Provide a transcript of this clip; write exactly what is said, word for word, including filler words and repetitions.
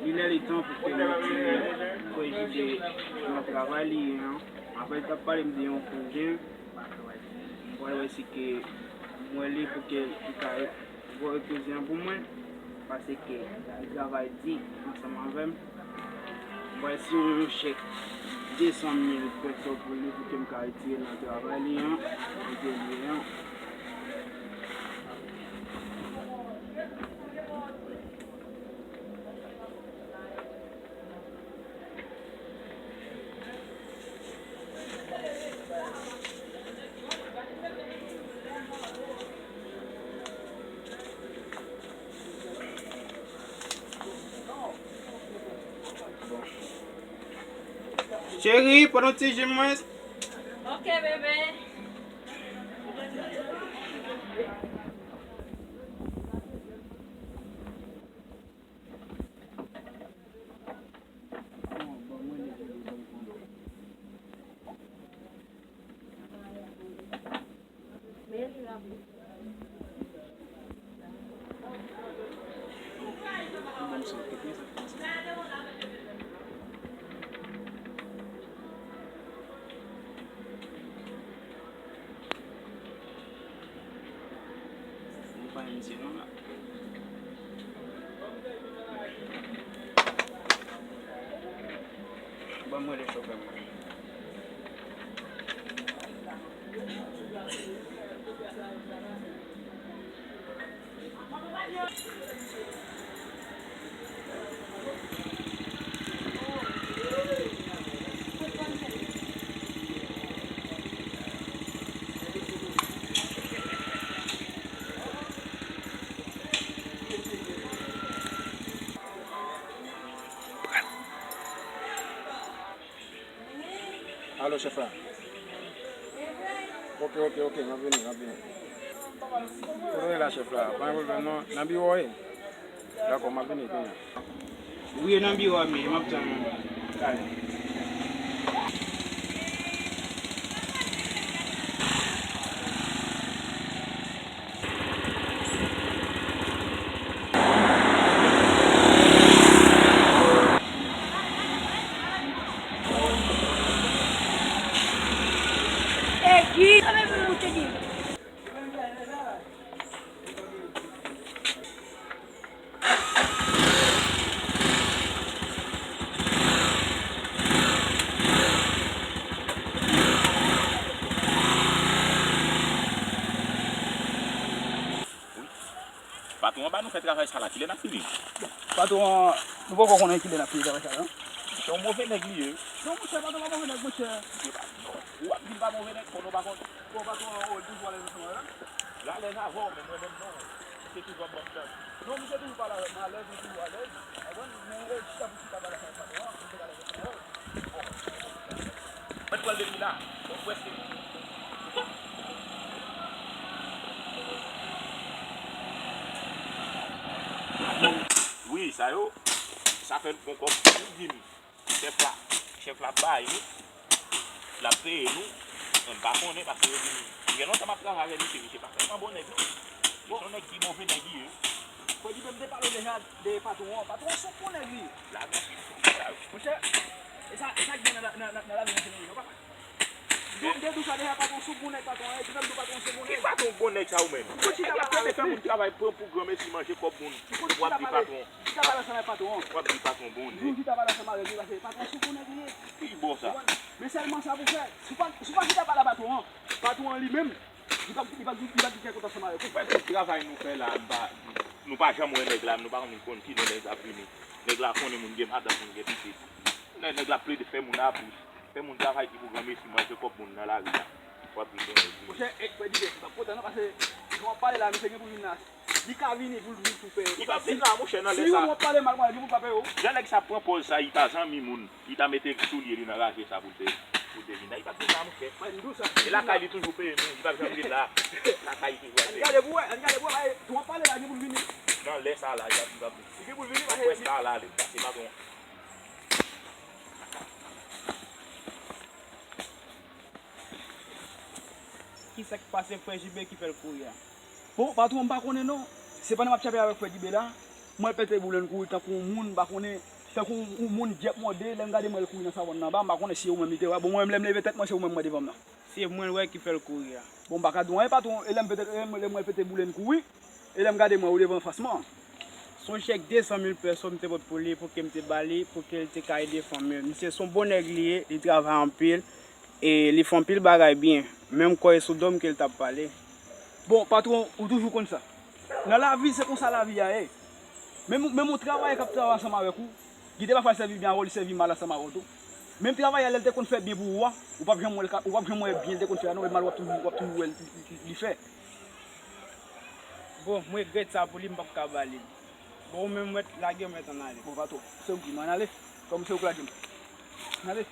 Li lè li tan pou ke nou retire Frè Jibe nan travay li ye an. Apre l t ap pale m de yon kouzen, m pral wè si ke m wè li pou ke li ka voye kouzen an pou mwen, paske li travay di ansanm avè m. M pral siyen yon chèk de san mil peso pou li pou ke m ka retire nan travay li an, kote li ye an. Cheri, pran yon ti ji mwen. Ok, bebe. Nou pa yon misye non la. Ban mwen le chofè mwen. Alo, chèf la. Ok, ok, ok, m ap vini, m ap vini. Kote w ye la, chèf la? Pa gen pwoblèm non, nan biwo w ye? Dakò, m ap vini kounye a. Wi, nan biwo a m ye, m ap tann ou. Talè. Egi, sa vle pou moute di. Wi. Patwon an ba nou fè travay sa la, kilè n ap fini? Patwon an, nou poko konnen kilè n ap fini travay sa la, non? Se yon move nèg li ye. Non, monchè, patwon pa move nèg, monchè. Misye pa, non. Ou ap di l pa move nèg, konnen w pa konn. Bon, patwon an, oh, li toujou alèz ansanm avè m. L alèz avè w, men mwen menm non. Misye toujou ap ban m chans. Non, misye toujou pale avè m alèz, li toujou alèz. Ou konprann? Men, eh, chita pou chita, pale avè patwon an, pou l te alèz ansanm avè w. Mwen pral depi la. Bon, prèske. Wi, sa yo, sa fè n pran kòb. Ou di m, chèf la, chèf la bay nou, l ap peye nou. Mwen pa konnen paske yo di m, gen lontan m ap travay avè misye, misye pa vrèman bon nèg non. Misye se yon nèg ki move nèg li ye. Fò di m te pale w deja de patwon an. Patwon an se yon bon nèg li ye. Lajan fini. Monchè, e sa, e sa k gen nan, nan, nan, nan lavi misye menm, papa. Bon, m te di w sa deja, patwon se yon bon nèg, patwon an, e ki fè m di w patwon se yon bon nèg. Ki patwon bon nèg sa ou menm? Ou konn chita pale avè li. Fè moun travay pran pou granmesi manje kòb moun. Ou konn chita pale, chita pale ansanm avè patwon an. W ap di patwon bon nèg. Di w chita pale ansanm avè li, paske patwon se yon bon nèg li ye. Ki bon sa? Men sèlman sa pou fè. Si w pa, si w pa chita pale a patwon an, patwon an li menm, li p ap, li p ap, li p ap gen kè kontan ansanm avèk ou. Fè tout travay nou fè la, nou pa, nou pa janm wè nèg la, nou pa konn, konn kilè nèg la ap vini. Nèg la konnen moun gen madanm, moun gen pitit. Nèg, nèg la plede fè moun abous, fè moun travay ki pou granmesi manje kòb moun nan lari a. W ap vin konnen. Monchè, e, frè Didier, m p ap kontan non, paske jan w ap pale la, misye gen pou vin la. Li ka vini pou l vin tou fè. Li p ap vin la, monchè, nan lè sa. Si yon moun ap pale mal, konn gen pou l pa peye w. Jan nèg sa pran pòz sa, li ta zanmi moun. Li ta mete soulye li nan raje sa pou l te, pou l te vin la. Li p ap vin la, monchè. Mwen, m di w sa. E lakay li toujou peye nou. Li p ap janm vin la. Lakay li toujou ap peye. Ann gade pou wè, ann gade pou wè, paske tou w ap pale la, gen pou l vini. Nan lè sa la, li p ap, li p ap vin. Li gen pou l vini, paske li pral ale. Paske patwon. Kisa k pase frè Jibe ki fè l kouri a? Bon, patwon, m pa konnen non. Se pandan m ap tchape avèk frè Jibe la, Mwen pete boule, m kouri tankou yon moun, m pa konnen, tankou yon moun dyèp mòde, lè m gade m wè l kouri nan savann nan anba, m pa konnen si se ou menm li te wè. Bon, mwen menm lè m leve tèt mwen, se ou menm m wè devan m nan. Se mwen l wè ki fè l kouri a. Bon, m pa ka di w anyen, patwon, e lè m pete, e lè m wè l pete boule, m kouri, e lè m gade m wè ou devan fas mwen. Se yon chèk de san mil pèso m te pot pou li, pou ke m te ba li, pou ke l te ka ede fanmi l. Misye se yon bon nèg li ye, li travay anpil, e li fè anpil bagay byen. Menm kò e sou do m ke l t ap pale. Bon, patwon, ou toujou konn sa. Nan lavi, se konsa lavi a ye. Menm, menm yon travayè k ap travay ansanm avèk ou, gen de pafwa l sèvi byen avè w, li sèvi mal ansanm avè w tou. Menm travayè a, lè l te konn fè byen pou ou a, ou p ap janm wè l ka, ou p ap janm wè byen l te konn fè a non, e mal w ap toujou, w ap toujou wè l, li, li, li fè. Bon, m regrèt sa pou li, m p ap ka ba li l. Bon, ou menm, mèt lage, mèt ann ale. Bon, patwon, se ou ki di m ann ale. Kòm se ou k lage m. Ann ale.